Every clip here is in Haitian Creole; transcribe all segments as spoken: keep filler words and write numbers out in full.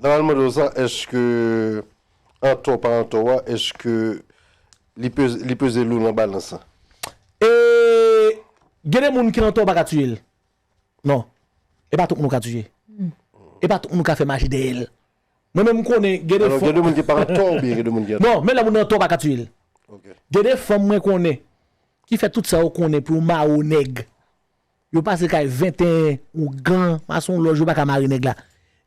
Nan al mande w sa, èske antò pa antò a, èske li peze, li peze lou nan balans lan? E gen de moun ki antò pa ka tiye l. Non. E pa tout moun ou ka tiye. E pa tout moun ou ka fè maji dèyè l. Mwen menm m konnen gen de Alò, fanm. Gen de moun ki pa antò oubyen gen de moun ki antò? Non, men lè moun nan antò pa ka tiye l. Ok. Gen de fanm mwen konnen ki fè tout sa yo konnen pou yo mare yon nèg. Yo pase kay venteyen, ougan, mason lòj, yo pa ka mare nèg la.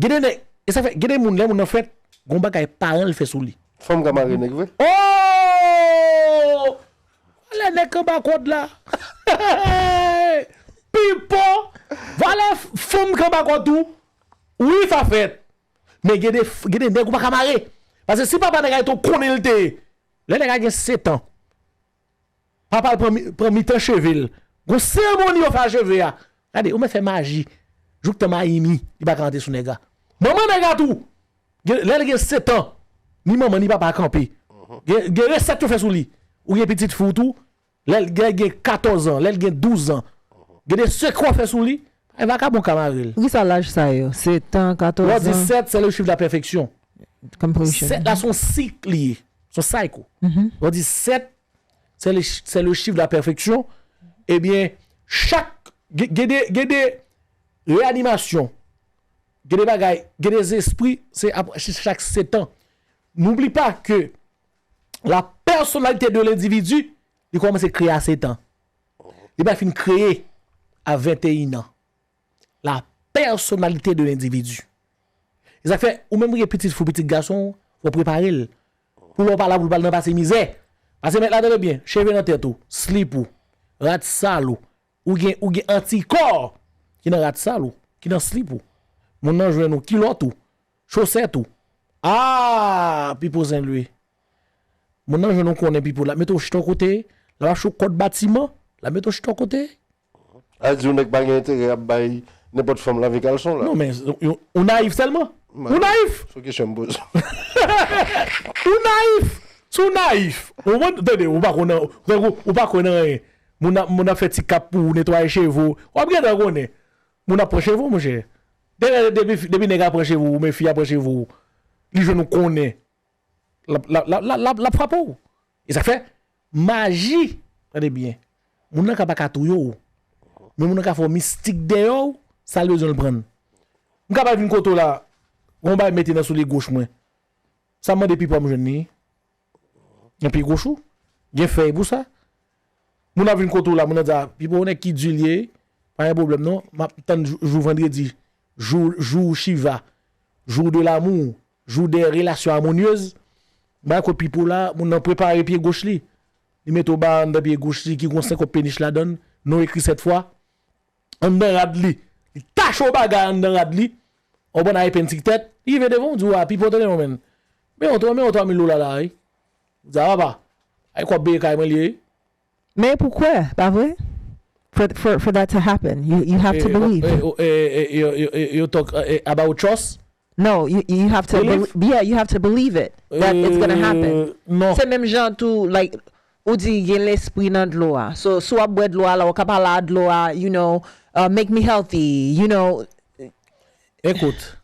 Gen de nèg, e sa fè, gen de moun, lè moun nan fèt, gon bagay paran l fè sou li. Fanm ka mare nèg vre? Oh! Vale nèg k anba kòd la. Pipo! Vale fanm k anba kòd tou. Wi, sa fèt. Men gen de, gen de nèg ou pa ka mare. Paske si papa nèg la te konnen l te. Lè nèg la gen sèt an. Papa l pran, mi- pran mitan cheve l. Gon seremoni yo fè a cheve a. Gade, ou mèt fè maji. Jouk tan mayi mi, li pa ka rantre sou nèg la. Manman nèg la tou. Gen- Lè l gen sèt an, ni manman ni papa kanpe. Gen, gen resèt yo fè sou li. Ou gen pitit fi w tou, lè l gen, gen katòz an, lè l gen douz an. Gen de sekrè w fè sou li, e vakabon ka mare l. Poukisa laj sa yo? Sèt an, katòz an? Lè w di sèt, c'est le chiffre de la perfection. Completion. Sèt la, se yon sik li ye. Se yon cycle. Lè w di sèt, c'est le, c'est le chiffre de la perfection. Ebyen, chak, gen gen de, gen de reyanimasyon, gen de bagay, gen de zespri, se ap- se chak sèt an. N'oublie pas que la personnalité de l'individu, li kòmanse kreye a sèt an. Li pa fin kreye a venteyen an. La personnalité de l'individu. E sa k fè, ou menm ou gen pitit fi w, pitit gason w, fò w prepare l. Pou lè w pa la, pou l pa al nan pase mizè. Pase mèt la, tande byen, cheve nan tèt ou, slip ou, rad sal ou, ou gen, ou gen antikò ki nan rad sal ou, ki nan slip ou. Moun nan jwenn ou, kilòt ou, chosèt ou. Ah, Pipo Zen Lwi. Moun nan jwenn ou konnen Pipo la, mete w chita yon kote, l ap mache yon kòd batiman, l ap mete w chita yon kote. A di yon nèg pa gen enterè ap bay nenpòt fanm lave kalson la. Non, men ou, ou nayif sèlman. Ou nayif. Se yon kesyon m poze. Ou nayif. Si w nayif. Ou konprann? Tande, ou pa konn, ou, ou pa konn anyen. Moun ap, moun ap fè ti kap pou ou, netwaye cheve w. W ap gentan konnen. Moun ap pran cheve w, monchè. Depi, depi, depi nèg ap pran cheve w, oubyen fi ap pran cheve w, li jwenn ou konnen. L ap, l ap, l ap, l ap, l ap, l ap frape w. E sa k fè, maji, tande byen, moun nan ka pa ka touye w, men moun nan ka fè w mistik dèyè w, sa l bezwen l pran. M ka pa vin kote w la, gon bagay mete nan soulye goch mwen. Sa m mande Pipo a m jwenn li. Nan pye goch ou, gen fèy pou sa. Moun ap vin kote w la, moun nan di a, Pipo, yon nèg ki di l ye, pa gen pwoblèm non, m ap tann jou, jou vandredi, jou, jou Shiva, jour de l'amour, jour des relations harmonieuses. Bay kote Pipo la, moun nan prepare pye goch li. Li mete w ba anndan pye goch li ki gon senkòt penich ladan l, non ekri sèt fwa. Anndan rad li. Li tache w bagay anndan rad li. Ou konprann, a epenn ti tèt. Li rive devan w, di w, a, Pipo, tande non, menn. Men yon twa, men yon twa mil dola la, wi. Ou di, a, papa, ay kòb beye kay mwen li ye. Men poukwa, pa vre? For, for, for that to happen, you, you have to believe. Eh, oh, eh, eh, you, you, you, you talk eh, about trust? No, you, you have to Believe? Be, yeah, you have to believe it that it's gonna happen. Euh, non. Se menm jan tou, like, ou di gen lespri nan dlo a. So, si w ap bwè dlo a la, ou ka pale a dlo a, you know, uh, make me healthy, you know. Écoute,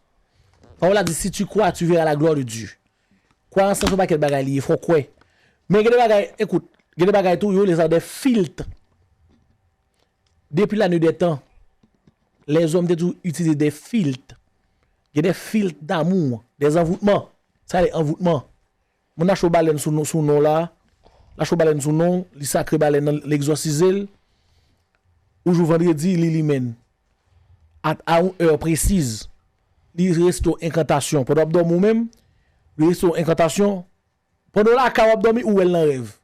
pawòl la di, si tu crois, tu verras la gloire de Dieu. Kwayans lan se yon pakèt bagay li ye, fò w kwè. Men gen de bagay, écoute, gen de bagay tou, yo rele sa des filtres. Depuis la nuit des temps, les hommes te toujou itilize des filtres. Gen des filtres d'amour, des envoûtements. Sa rele anvoutman. Moun nan cho balèn sou non, sou non la. La cho balèn sou non, li sakre balèn nan, li egzòsize l. Ou jou vandredi, li limen. A, a yon è presiz. Li reste yon enkantasyon. Pandan w ap dòmi ou menm, li reste yon enkantasyon. Pandan w lakay w ap dòmi, ou wè l nan rèv.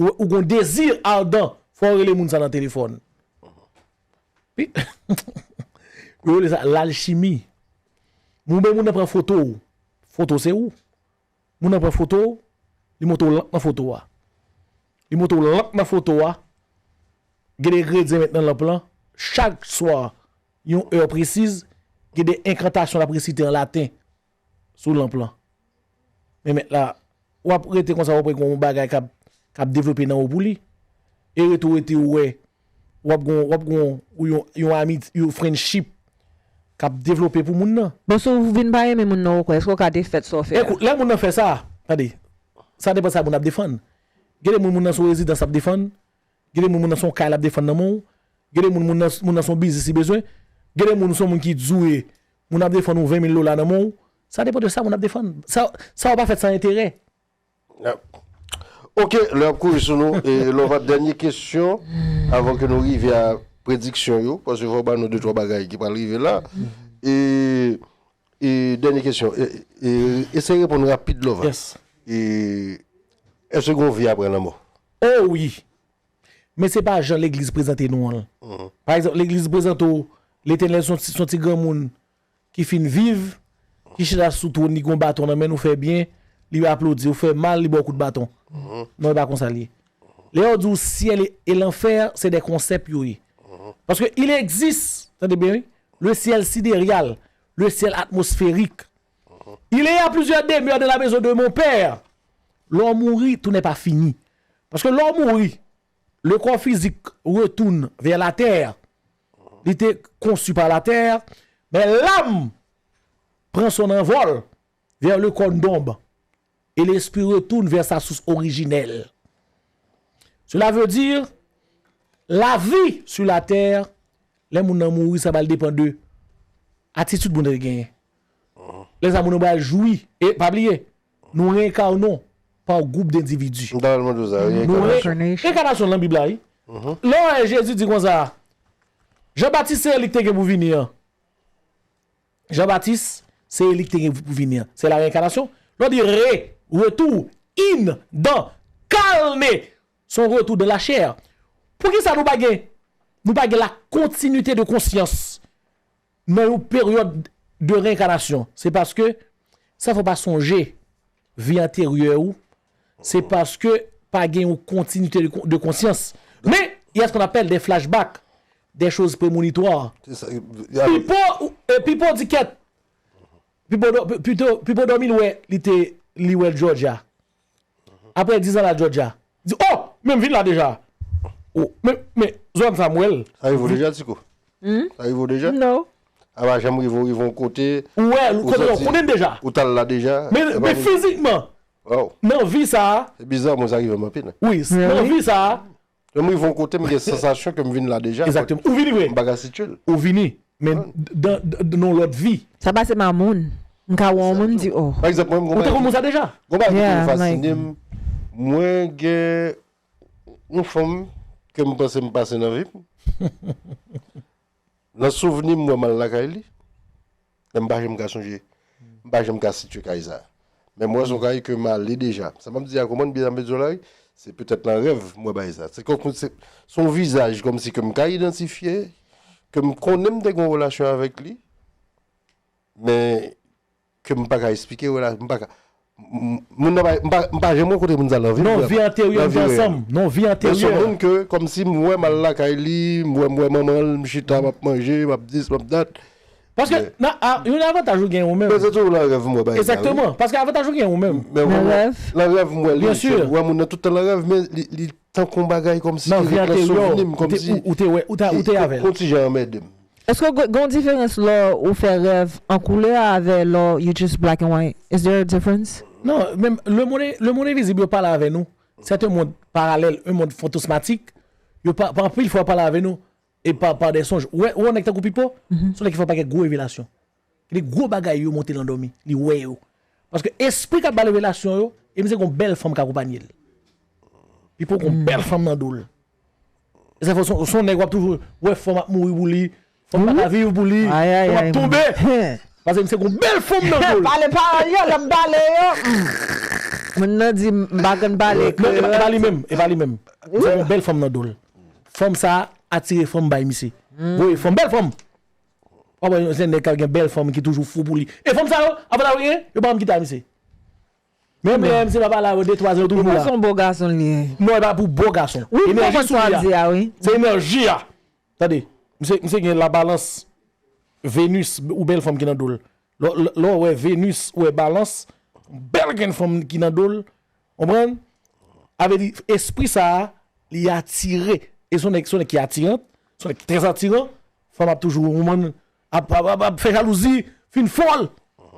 Ou, ou gon dezi adan, fò w rele moun sa nan telefòn. Pi- Yo rele sa lalchimi. Ou wè moun nan pran foto w. Foto se ou. Moun nan pran foto w, li montre w lanp nan foto a. Li montre w lanp nan foto a. Gen de engredyan mèt nan lanp lan. Chak swa, yon è presiz, gen de enkantasyon l ap resite an laten sou lanp lan. Men mèt la, w ap rete konsa, w ap wè gen yon bagay k ap, k ap devlope nan ou pou li. E rete w rete, ou wè, w ap gon, w ap gon, ou yon, yon amiti, yon friendship k ap devlope pou moun nan. Bon, si w vin pa renmen moun nan, ou kwè, èske w ka defèt sa w fè a? Ekout, lè moun nan fè sa, tande, sa depann sa moun ap defann. Gen de moun, moun nan se yon rezidans l ap defann. Gen de moun, moun nan se yon kay l ap defann nan men w. Gen de moun, moun nan, moun nan se yon biznis li bezwen. Gen de moun, se yon moun ki di w, moun ap defann yon ven mil dola nan men w. Sa depann de sa moun ap defann. Sa, sa w pa fèt san enterè. Ok, lè ap kouri sou nou. E Lova, dènye kesyon avan ke nou rive a prediksyon yo, paske fò w ba nou de twa bagay ki pral rive la. E, e dènye kesyon. E, e, eseye reponn rapid, Lova. Yes. E, èske gen yon vi apre lanmò? Oh wi. Men se pa jan legliz prezante nou an. Pa egzanp, legliz prezante w Letènèl se yon ti, se yon ti granmoun ki fin viv, ki chita sou twòn, li gen yon baton nan men l, ou fè byen, li aplodi, ou fè mal, li ba w kout baton. Non, e pa konsa l ye. Lè yo di w syèl e, e lanfè, se de konsèp yo ye. Paske il existe, tande byen wi, le ciel sidéral, le ciel atmosphérique. Il y a plusieurs demeures dans la maison de mon père. Lè w mouri, tout n'est pas fini. Paske lè w mouri, le corps physique retourne vers la terre. Il était conçu par la terre, mais l'âme prend son envol vers le corps d'ombre. Et l'esprit retourne vers sa source originelle. Cela veut dire, la vie sur la terre, lè moun nan mouri, sa pral depann de atitid moun nan te genyen. Lè sa moun nan pral jwi. E pa bliye, nou reenkarnons par group d'individus. M ta pral mande w sa, wi. Nou re- Reincarnation. Reenkarnasyon nan Bib la, wi. Lè w wè Jezi di konsa, Jan Batis se li k te gen pou vini an. Jan Batis se li k te gen pou vini an. Se la reenkarnasyon. Lè w di re, retour, in, dan, karne, se yon retour dans la chair. Poukisa nou pa gen, nou pa gen la continuité de conscience nan yon peryòd de reenkarnasyon? Se paske sa fò pa sonje vi anteryè ou, se paske pa gen yon continuité de, de conscience. Men, il y a ce qu'on appelle des flashbacks, des choses prémonitoires. Se sa. Pipo, e, Pipo di kèt. Pipo, do- Pipo, Pipo dòmi l wè, li te, li wè Georgia. Apre diz an la Georgia. Di, oh, men m vin la deja. Oh, men, men, zòn sa m wè l. Sa rive w deja, Tiko? Sa rive w deja? Non. A pa janm rive w, rive yon kote. Ou wè, kote w konnen deja. Ou t al la deja. Men, men fizikman, Wow. Nan vi sa a. Se biza, mwen, sa rive m anpil. Wi, nan vi sa a. Lè m rive yon kote, m gen sansasyon ke m vin la deja. Egzakteman. Ou vini vre. M pa ka sitye l. Ou vini. Men dan, dan, nan yon lòt vi. Sa pase mamoun. M ka wè yon moun di, oh. Pa egzanp, mwen, Ou te konn moun sa deja? Gon bagay ki Yeah, toujou like- fascine m. Mwen gen yon fanm ke m panse m pase nan vi m. Nan souvni m, mwen m al lakay li. Men m pa janm ka sonje. M pa janm ka sitye kay sa. Men mwen, se yon kay ke m ale deja. Sa m ap di a, konprann byen sa m vle di w la, wi? Se petèt nan rèv mwen bay sa. Se kòm se, se yon vizaj kòmsi ke m ka idantifye, ke m konnen m te gen yon relasyon avèk li, men ke m pa ka esplike, rela- m pa ka, m, moun nan pa, m pa, m pa janm rankontre moun sa nan vi m, Non, vrèman. Vi anterye, Nan m vi te reyèl. ansanm. Non, vi Men se yon anterye. Moun ke, kòmsi m wè m al lakay li, m wè, m wè manman l, m chita, m ap manje, m ap dis, m ap dat. Paske, nan, a, yon avantaj ou gen ou menm. Men se toujou nan rèv m wè bagay sa, wi. Egzakteman. Paske avantaj ou gen ou menm. Men Nan mwen, rèv? Nan rèv m wè li, Byen si. Wè moun nan tout tan nan rèv, men li, li tankou yon bagay kòmsi Nan ki vi ret nan anterye, souvni m, ou te, kòmsi ou, ou te wè, ou te, ou te avè l. Kontijan avè m. Èske w gen yon diferans lè w fè rèv an koulè a avè lè w you just black and white? Is there a difference? Non, men le monde, le monde invisible, yo pale avè nou. C'est un monde parallèle, un monde fantasmatique. Yo pa, pa anpil fwa pale avè nou. E pa, pa de sonj. Ou wè, ou wè nèg tankou Pipo, se nèg ki fè yon pakèt gwo revelasyon. Gen de gwo bagay yo monte nan dòmi, li wè yo. Paske espri k ap ba l revelasyon yo, e misye gon bèl fanm k akonpanye l. Pipo gon bèl fanm nan do l. E sa fè son, son nèg w ap toujou wè fanm ap mouri pou li, fanm pa ka viv pou li, Ay, ay, fanm ay. ap tonbe. Paske misye gon bèl fanm nan do l. Pale pawòl yo, lè m pale yo. Moun nan di m pa konn pale Non, e pa, e pa kreyòl. Li menm, e pa li menm. Misye gon bèl fanm nan do l. Fanm sa atire fanm bay misye. Voye fanm, bèl fanm. W ap wè yon nèg k ap gen bèl fanm ki toujou fou pou li. E fanm sa yo, avan ta gen, yo pa janm kite a misye. Menm lè misye pa pale avè yo de twa zan, yo Ou toujou pa la. Se yon bo gason li ye. Non, e pa pou bo gason. Wi, m Enèji konprann sou sa w li a. Di a, wi. Se enèji a. Tande, misye, misye gen la balans, Venus, ou bèl fanm ki nan do l. Lè, lè, lè w wè Venus, ou wè balans, bèl grenn fanm ki nan do l, konprann? A vle di, espri sa a, li atire. E se yon nèg, se yon nèg ki atiran, se yon nèg ki trè atiran, fanm ap toujou, ou konprann, ap, ap, ap, ap fè jalouzi, fin fòl.